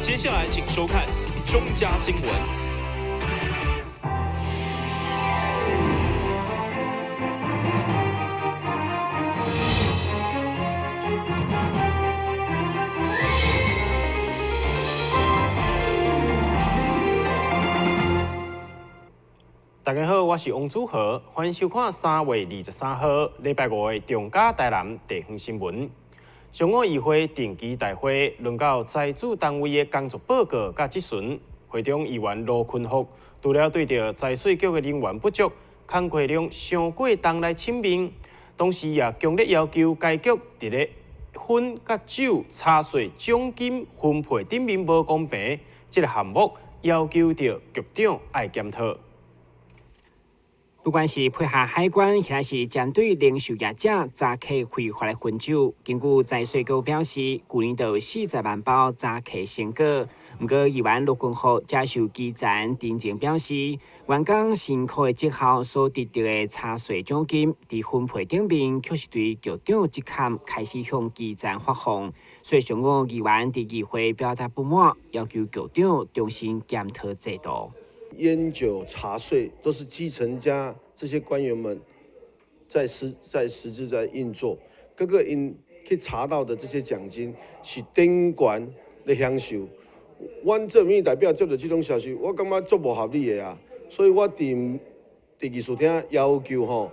接下來請收看中嘉新聞。大家好，我是王祖豪，歡迎收看3月23號禮拜五的中嘉台南地方新聞。上午議會定期大會輪到財主單位的工作報告佮質詢，會中議員盧坤福除了對著財稅局的人員不足、工課量傷過重來請命，同時也強烈要求該局佇咧薰佮酒茶稅獎金分配頂面無公平這個項目，要求著局長愛檢討。不管是配合海關，抑是針對零售業者查客非法的薰酒，根據財稅局表示，舊年就有40萬包查客成果。毋過，議員盧坤福接受基層陳情表示，員工辛苦的績效所得著的茶稅獎金，佇分配頂面卻是對局長職銜開始向基層發放，所以上午議員佇議會表達不滿，要求局長重新檢討制度。菸酒茶稅都是基層家這些官員們在實質在運作，各個𪜶去查到的這些獎金是頂懸咧享受。阮做民意代表接到這種消息，我感覺足無合理的啊，所以我佇議事廳要求吼，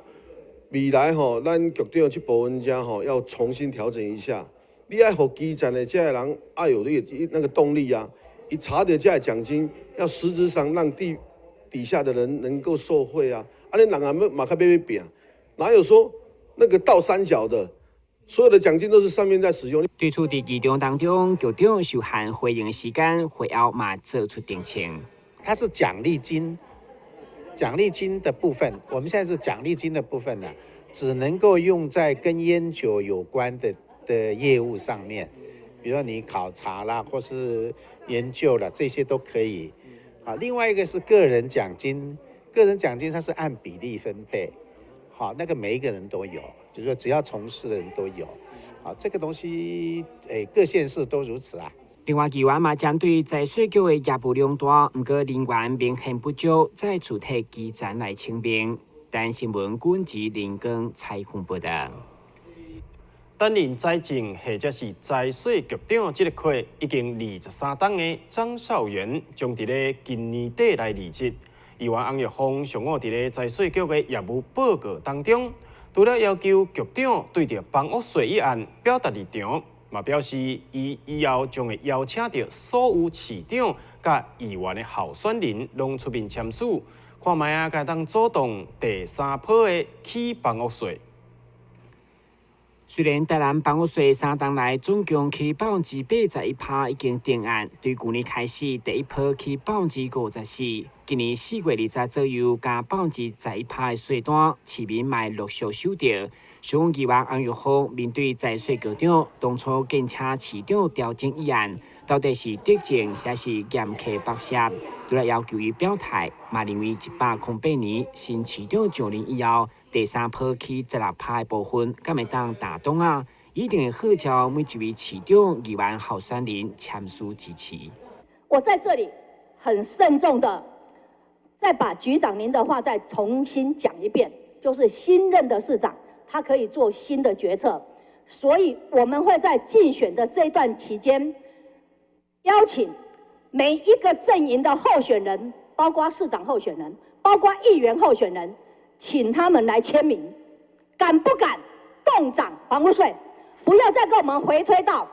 未來吼，咱局長這部分遮吼要重新調整一下。你愛予基層的這个人愛有那個動力啊。伊查著這个獎金，要實質上讓地底下的人能夠受惠啊！啊，恁人啊，嘛較欲欲拚，哪有說那個倒三角的，所有的獎金都是上面在使用。對此，佇議場當中，局長受限回應時間，會後嘛做出澄清。它是獎勵金，獎勵金的部分，我們現在是獎勵金的部分呢，只能夠用在跟菸酒有關的業務上面。比如說你考察啦，或是研究啦，這些都可以。好，另外一個是個人獎金，個人獎金它是按比例分配。好，那個每一個人都有，就是說只要從事的人都有。好，這個東西，各縣市都如此啊。另外，議員嘛針對財稅局的業務量大，毋過人員明顯不足，再次替基層來請命。台新聞軍事林光採訪報道。擔任財政或者是財稅局長這个缺已經23冬的張少元，將佇咧今年底來離職。議員翁玉鳳上午佇咧財稅局的業務報告當中，除了要求局長對著房屋稅一案表達立場，嘛表示伊以後將會邀請著所有市長佮議員的候選人攏出面簽署，看覓仔敢會當阻擋第三波的起房屋稅。雖然台南房屋稅3冬來總共起81%已經定案，對舊年開始第一波起54%，今年4月20左右加11%的稅單，市民嘛陸續收著。上午議員翁玉鳳面對財稅局長當初建請市長調整議案，到底是德政抑是嚴苛剝削，除了要求伊表態，嘛認為108年新市長上任以後，第三波起16%的部分，敢會當打動啊？一定會號召每一位市長、議員候選人簽署支持。我在這裡很慎重的，再把局長您的話再重新講一遍，就是新任的市長，他可以做新的決策，所以我們會在競選的這段期間，邀請每一個陣營的候選人，包括市長候選人，包括議員候選人。請他們來簽名，敢不敢凍漲房屋稅？不要再跟我們回推到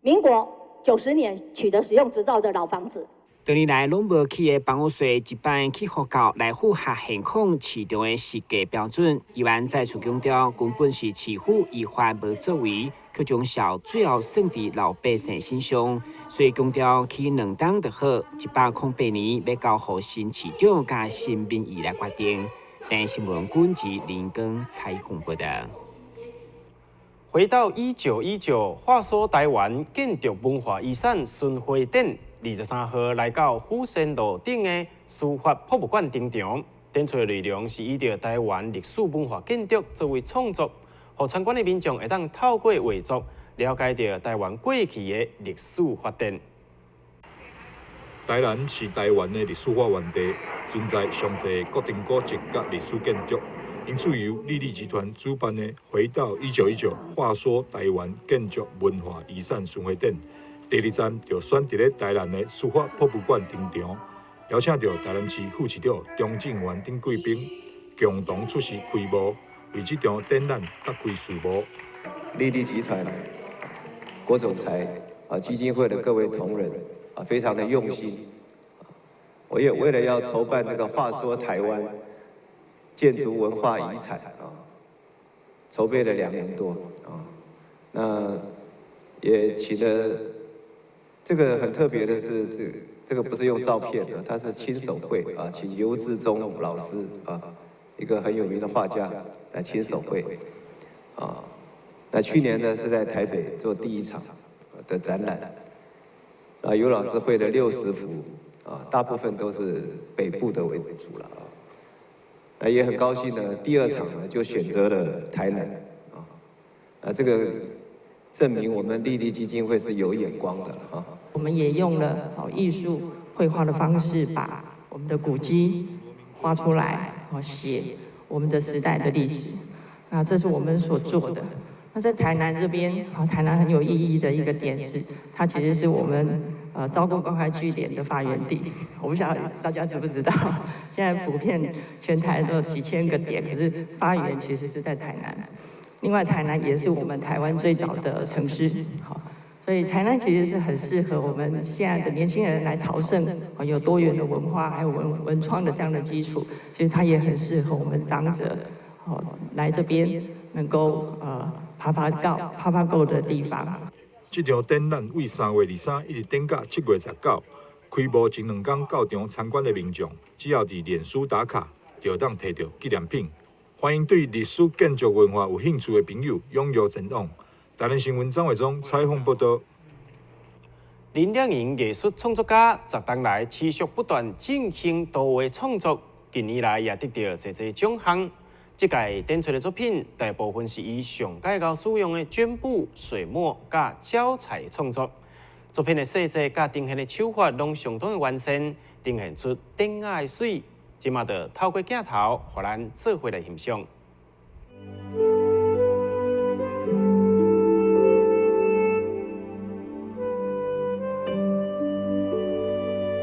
民國90年取得使用執照的老房子。多年來攏無起的房屋稅，這擺起幅到來符合現況市場的實價標準。議員再次強調，根本是市府依法無作為，卻將數最後算佇老百姓身上。所以強調起兩冬就好，108年欲交予新市長佮新民意來決定。台新聞軍事林光採訪報道。回到1919，話說台灣建築文化遺產巡迴展，23號來到虎山路頂的司法博物館登場。展出的內容是以著台灣歷史文化建築作為創作，予參觀的民眾會當透過畫作了解著台灣過去的歷史發展。台南是台灣的歷史發源地，存在上濟國定古蹟佮歷史建築，因此由力麗集團主辦的《回到1919話說台灣建築文化遺產巡迴展》第二站就選佇咧台南的書法博物館登場，邀請著台南市副市長鍾正元等貴賓共同出席開幕，為這場展覽揭開序幕。力麗集團郭總裁啊，基金會的各位同仁啊，非常的用心。我也為了要籌辦這個話說台灣建築文化遺產啊，籌備了2年多啊，那也請了這個很特別的是，這個不是用照片啊，他是親手繪啊，請游志忠老師啊，一個很有名的畫家來親手繪啊。那去年呢是在台北做第一場的展覽，啊，游老師繪了60幅啊，大部分都是北部的為主了啊。那也很高興呢，第二場呢就選擇了台南啊，那這個證明我們力麗基金會是有眼光的啊。我們也用了好藝術繪畫的方式，把我們的古蹟畫出來，好寫我們的時代的歷史。那這是我們所做的。那在台南這邊，啊，台南很有意義的一個點是，它其實是我們昭告關懷據點的發源地。我不曉得大家知不知道，現在普遍全台都有幾千個點，可是發源其實是在台南。另外，台南也是我們台灣最早的城市，好，所以台南其實是很適合我們現在的年輕人來朝聖，有多元的文化，還有文創的這樣的基礎，其實它也很適合我們長者，哦，來這邊能夠爬爬夠、爬爬夠的地方。這場展覽為3月23一直展到7月19，開幕前兩工到場參觀的民眾，只要佇臉書打卡，就會當提著紀念品。歡迎對歷史建築文化有興趣的朋友踴躍前往。台南新聞張偉忠採訪報道。林亮瑩藝術創作家十冬來持續不斷進行圖畫創作，近年來也得著濟濟獎項。這屆展出的作品，大部分是伊上蓋𠢕使用的绢布、水墨佮膠彩創作。作品的細節佮呈現的手法攏相當的完善，呈現出典雅的媠。這馬就透過鏡頭，予咱做伙來欣賞。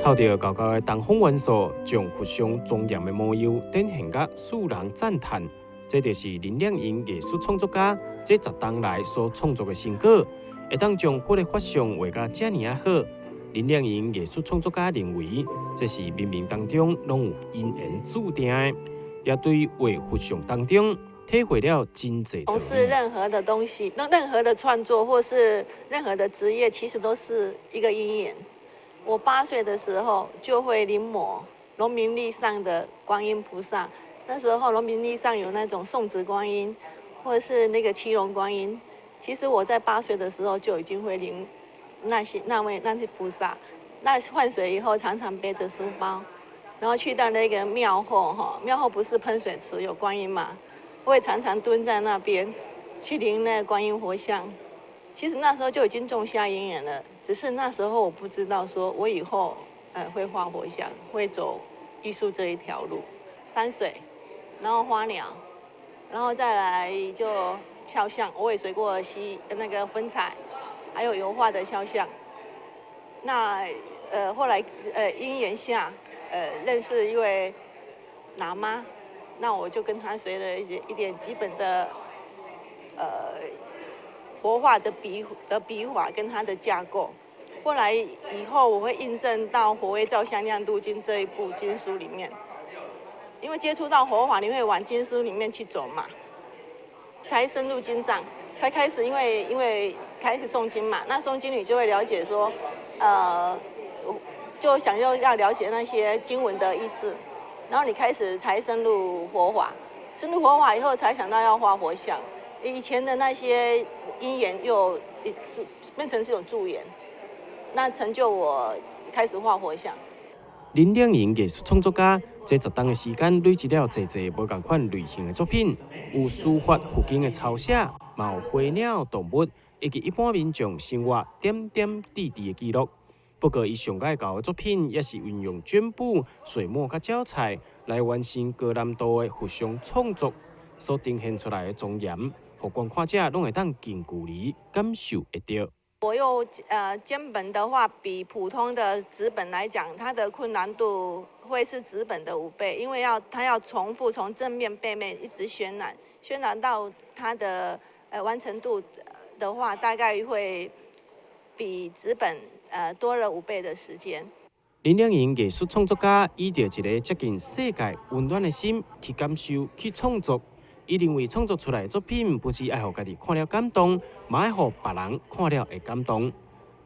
透著厚厚的東方元素，將佛像莊嚴的模樣展現甲使人讚嘆。這就是林亮瑩藝術創作家這十冬來所創作的成果，會當將佛的法相畫甲遮爾仔好。林亮瑩藝術創作家認為，這是冥冥當中攏有因緣注定的，也對畫佛像當中體會了真濟。從事任何的東西，那任何的創作或是任何的職業，其實都是一個因緣。我8歲的時候就會臨摹農民曆上的觀音菩薩，那時候農民曆上有那種送子觀音，或者是那個騎龍觀音。其實我在八歲的時候就已經會臨那些那位那些菩薩。那放學以後常常背着書包，然後去到那個廟後哈，廟後不是噴水池有觀音嘛，我會常常蹲在那邊去臨那個觀音佛像。其實那時候就已經種下因緣了，只是那時候我不知道，說我以後會畫佛像，會走藝術這一條路，山水，然後花鳥，然後再來就肖像，我也學過西那個粉彩，還有油畫的肖像。那後來因緣下認識一位喇嘛，那我就跟他學了一些一點基本的佛畫的筆法跟它的架構，後來以後我會印證到《佛威造像量度經》這一部經書裡面，因為接觸到佛法，你會往經書裡面去走嘛，才深入經藏，才開始因為開始誦經嘛，那誦經你就會了解說，就想要了解那些經文的意思，然後你開始才深入佛法，深入佛法以後才想到要畫佛像。以前的那些因緣又是變成這種助緣，那成就我開始畫佛像。林亮瑩藝術創作家，這十冬的時間累積了濟濟無仝款類型的作品，有書法、佛經的抄寫，嘛有花鳥、動物，以及一般民眾生活點點滴滴的記錄。不過，伊上蓋厚的作品，也是運用绢布、水墨佮膠彩來完成高難度的佛像創作，所呈現出來的莊嚴，予觀看者攏會當近距離感受會著。我用緘本的話，比普通的紙本來講，它的困難度會是紙本的5倍，因為它要重複從正面、背面一直渲染，渲染到它的完成度的話，大概會比紙本多了5倍的時間。林靚瑩藝術創作家以著一个接近世界溫暖的心去感受、去創作。伊認為創作出來的作品，不只愛予家己看了感動，嘛愛予別人看了會感動。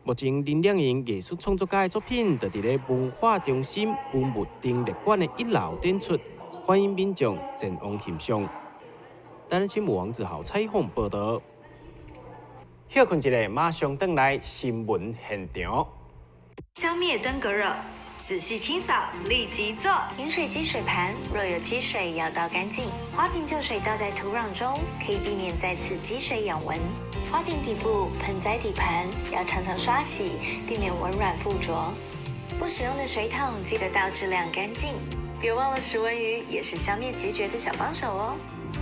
目前林靚瑩藝術創作家的作品，就佇咧文化中心文物陳列館的1樓展出，歡迎民眾前往欣賞。台南新聞王子豪採訪報導。歇睏一下，馬上轉來新聞現場。消滅登革熱，仔細清掃，立即做。飲水機水盤若有積水，要倒乾淨。花瓶舊水倒在土壤中，可以避免再次積水養蚊。花瓶底部、盆栽底盤要常常刷洗，避免蚊卵附着。不使用的水桶記得倒置晾乾淨。別忘了食蚊魚也是消滅孑孓的小幫手哦。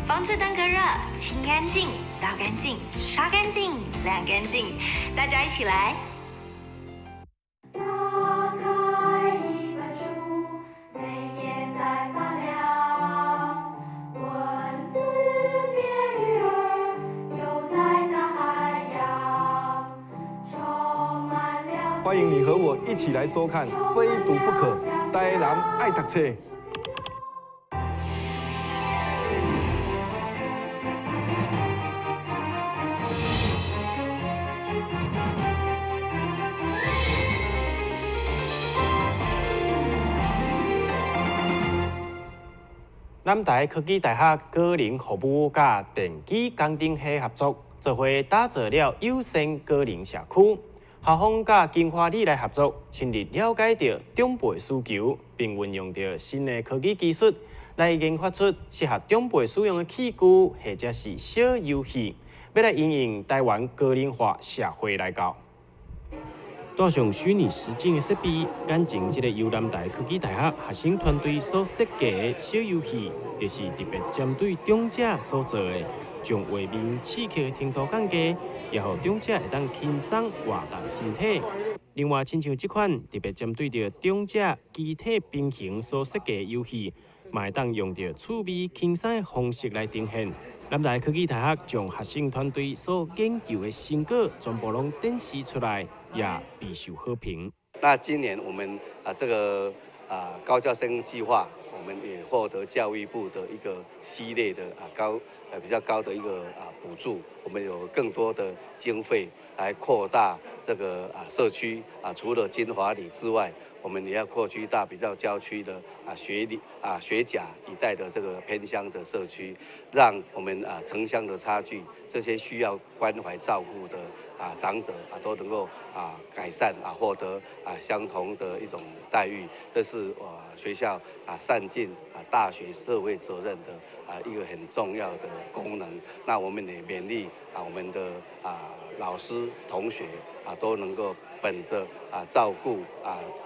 防治登革熱，清乾淨、倒乾淨、刷乾淨、晾乾淨，大家一起來。歡迎你和我一起來收看《非讀不可》，台南愛讀冊。南台科技大學高齡服務佮電機工程系合作，做伙打造了友善高齡社區。校方佮金華里來合作，深入了解著長輩需求，並運用著新的科技技術來研發出適合長輩使用的器具，或者是小遊戲，欲來因應台灣高齡化社會來到。戴上虛擬實境的設備，眼前這个由南台科技大學學生團隊所設計的小遊戲，就是特別針對長者所做的，將畫面刺激的程度降低，也予長者會當輕鬆活動身體。另外，親像這款特別針對著長者機體平衡所設計的遊戲，嘛會當用著趣味輕鬆的方式來呈現。南台科技大學將學生團隊所研究的成果全部攏展示出來，也備受好評。那今年我們這個高教生計劃，我們也獲得教育部的一個系列的高比較高的一個補助，我們有更多的經費來擴大這個社區除了金華里之外，我們也要擴區到比較郊區的學里學甲一帶的這個偏鄉的社區，讓我們城鄉的差距，這些需要關懷照顧的長者都能夠改善獲得相同的一種待遇，這是學校善盡大學社會責任的一個很重要的功能。那我們也勉勵我們的老師同學都能夠本著照顧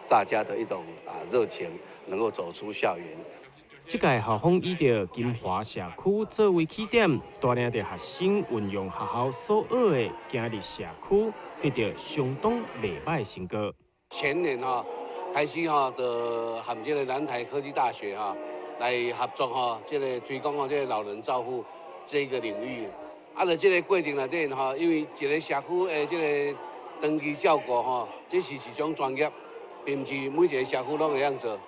大家的一種熱情，能夠走出校園。這屆校方以著金華社區作為起點，帶領著學生運用學校所學的，行入社區，得到相當袂歹的成果。前年開始就和這個南台科技大學來合作這個推廣這個老人照護這個領域。在這個過程內底因為一個社區的這個長期照顧這是一種專業，並毋是每一個社區攏會曉做。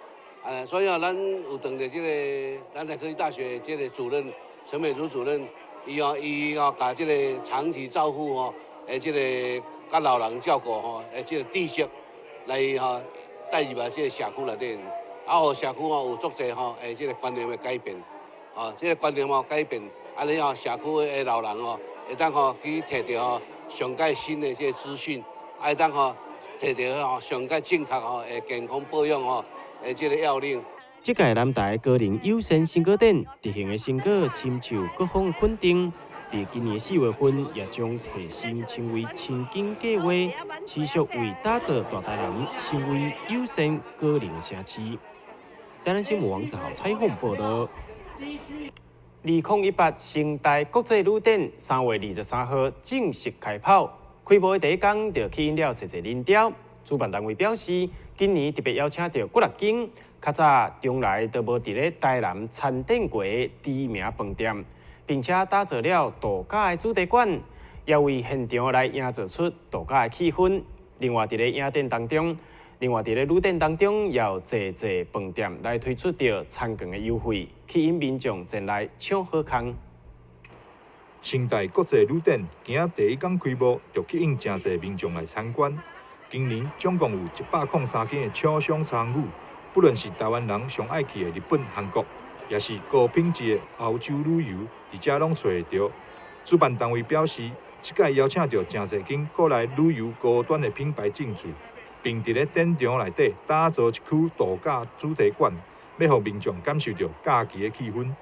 所以咱有當著這個南台科技大學這個主任陳美珠主任，伊共這個長期照護這個佮老人照顧這個知識來帶入來這個社區內底，予社區有足濟這個觀念的改變，這個觀念改變，按呢社區的老人會當去提著上蓋新的這個資訊，會當提著上蓋正確的健康保養的這個要領。這屆南台高齡友善成果展執行的成果深受各方肯定，佇今年4月份，也將提升成為千金計劃，持續為打造大台南成為友善高齡的城市。台南新聞網綜合採訪報導。2018成大國際旅展3月23號正式開跑，開幕的第一工就吸引了濟濟人潮。主辦單位表示，今年特別邀請著幾若間較早從來都無佇咧台南參展過的知名飯店，並且打造了度假的主題館，也為現場來營造出度假的氣氛。另外，佇咧影展當中，另外佇咧旅展當中，也有濟濟飯店來推出著餐券的優惠，吸引民眾前來搶好康。成大國際旅展今仔第一工開幕，就吸引誠濟民眾來參觀。今年總共有103間的廠商參與，不論是台灣人上愛去的日本、韓國，抑是高品質的歐洲旅遊，佇遮攏揣會著。主辦單位表示，這擺邀請著誠濟間國內旅遊高端的品牌進駐，並佇咧展場內底打造一區度假主題館，欲予民眾感受著假期的氣氛。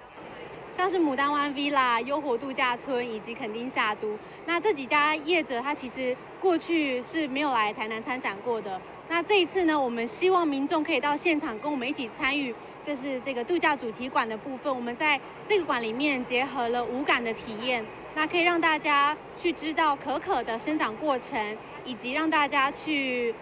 像是牡丹灣 Villa、優活度假村以及墾丁夏都，那這幾家業者，他其實過去是沒有來台南參展過的。那這一次呢，我們希望民眾可以到現場跟我們一起參與，就是這個度假主題館的部分。我們在這個館裡面結合了五感的體驗，那可以讓大家去知道可可的生長過程，以及讓大家去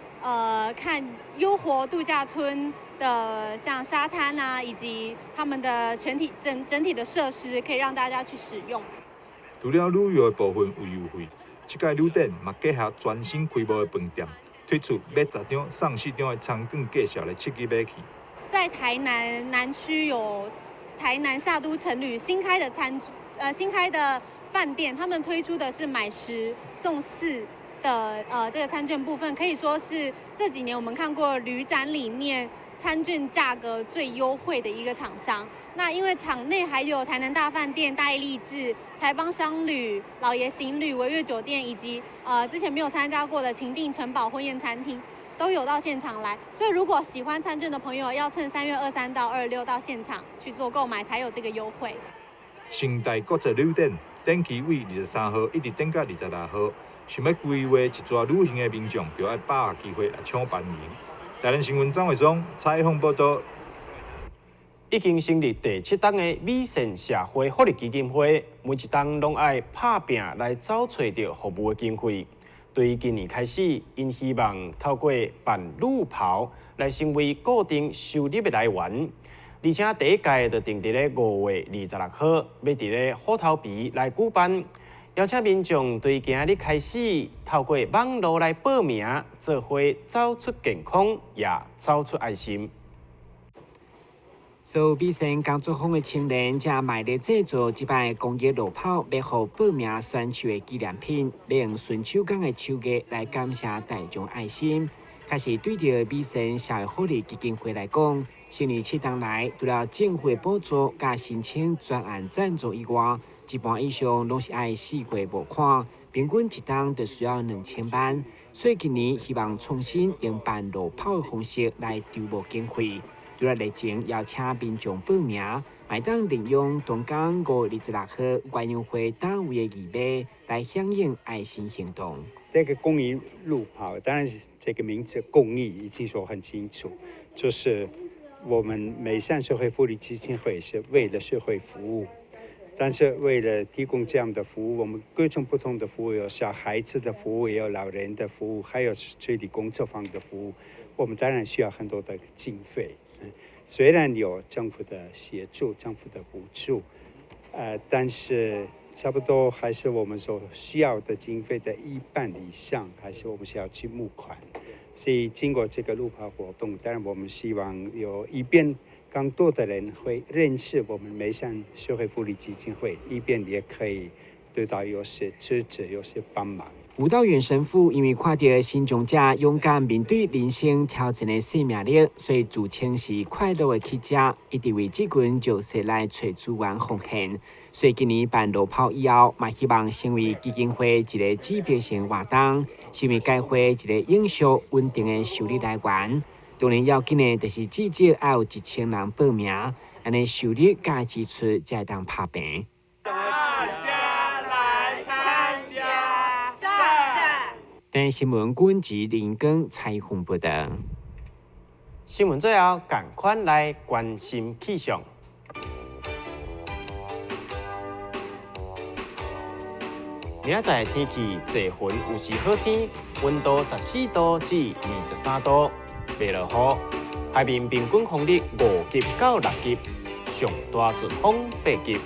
看優活度假村的像沙灘啊，以及他們的全體整整體的設施，可以讓大家去使用。除了旅遊的部分有優惠，這屆旅展嘛結合全新規模的飯店，推出買10張送4張的餐券計數來刺激買氣。在台南南區有台南夏都城旅新開的新開的飯店，他們推出的是買10送4的這個餐券部分，可以說是這幾年我們看過旅展裡面餐券價格最優惠的一個廠商。那因為場內還有台南大飯店、大義麗致、台邦商旅、老爺行旅、維悅酒店，以及之前沒有參加過的情定城堡婚宴餐廳，都有到現場來。所以如果喜歡餐券的朋友，要趁3月23到26到現場去做購買，才有這個優惠。成大國際旅展展期為23號一直展到26號，想欲規劃一逝旅行的民眾，就愛把握機會來搶便宜。台南新聞張偉忠採訪報導。已經成立第七冬的美善社會福利基金會，每一冬攏愛拍拚來走揣著服務的經費。對今年開始，𪜶希望透過辦路跑來成為固定收入的來源。而且第一屆就定佇咧5月26號，欲佇咧虎頭埤來舉辦，邀請民眾對今仔日開始透過網路來報名，做伙走出健康，也走出愛心。所有美善工作坊的青年，正賣力製作這擺公益路跑，欲予報名選手的紀念品，欲用純手工的手藝來感謝大眾愛心。確實對著美善社會福利基金會來講，成立七冬來，除了政府的補助佮申請專案贊助以外，一半以上攏是愛四處募款，平均一冬就需要2000萬。所以今年希望創新用辦路跑的方式來籌募經費。除了熱情邀請民眾報名，會當利用當工5月26號園遊會單位的義賣來響應愛心行動。這個公益路跑，當然是這個名字“公益”已經說很清楚，就是我們美善社會福利基金會是為了社會服務，但是為了提供這樣的服務，我們各種不同的服務，有小孩子的服務，也有老人的服務，還有這裡工作坊的服務，我們當然需要很多的經費。雖然有政府的協助、政府的補助，但是差不多還是我們所需要的經費的一半以上，還是我們需要去募款。所以經過這個路跑活動，當然我們希望有一邊更多的人會認識我們美善社會福利基金會，一邊也可以得到有些支持、有些幫忙。吳道遠神父因為看著身障者勇敢面對人生挑戰的生命力，所以自稱是快樂的乞者，一直為這群弱勢來揣資源奉獻。所以今年辦路跑以後，嘛希望成為基金會一個指標性活動，成為該會一個永續穩定的收入來源。當然要緊的，就是至少愛有1000人報名，按呢收入佮支出才會當拍平。大家來。台新聞軍事林根采訪報道。新聞最後，趕快來關心氣象。明仔載天氣濟雲有時好天，溫度14度至23度，袂落雨。海面平均風力5級到6級，上大陣風8級。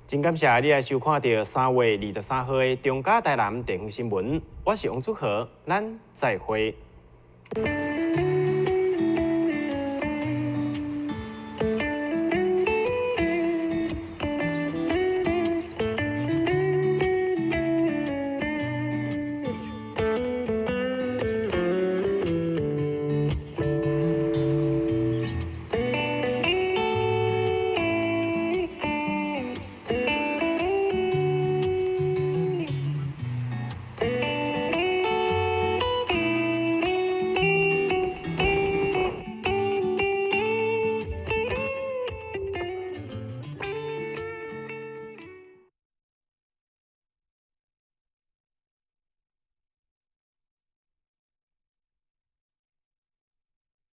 真感謝你來收看著3月23號的中嘉台南地方新聞，我是王祖豪，咱再會。